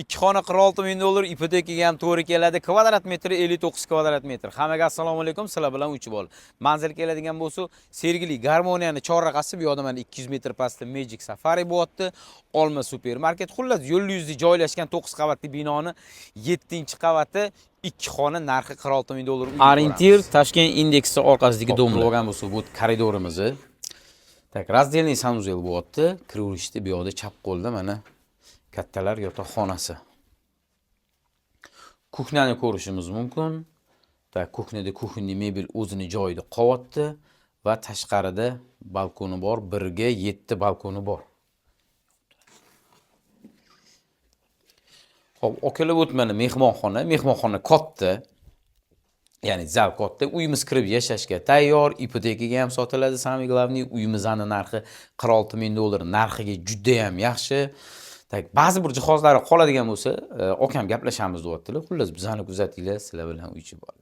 2 xona 46 ming dollar ipotekaga ham to'g'ri keladi. Kvadrat metri 59 kvadrat metr. Hammaga assalomu alaykum. Sizlar bilan Uch bol. Manzil keladigan bo'lsa, Sergeli Garmoniyani chorrahasi, bu yoqda mana 200 metr pastda Magic Safari bo'lyapti. Olma supermarket. Xullas, yo'l yuzida joylashgan 9 qavatli binoni 7-qavati, 2 xona, narxi 46 ming dollar. Orientir Toshkent indeksi orqasidagi дом bo'lgan bo'lsa, bu koridorimizni. Так, раздельный санузел bo'lyapti. Kiraverishda bu yoqda chap qo'lda mana kattalar yotoqxonasi. Кухня ni ko'rishimiz mumkin. Так, кухня da кухонный mebel o'zini joyida qolyapti va tashqarida balkoni bor, 1 ga 7 balkoni bor. Xo'p, okalar, bu mana mehmonxona, mehmonxona katta. Ya'ni zal katta, uyimiz kirib yashashga tayyor, ipotekaga ham sotiladi, самый главный, uyimizni narxi 46 ming dollar, narxiga juda ham yaxshi. Так, ba'zi bir jihozlari qoladigan bo'lsa, akam gaplashamiz deyaptilar. Xullas, bizani kuzatinglar, sizlar bilan uychi bor.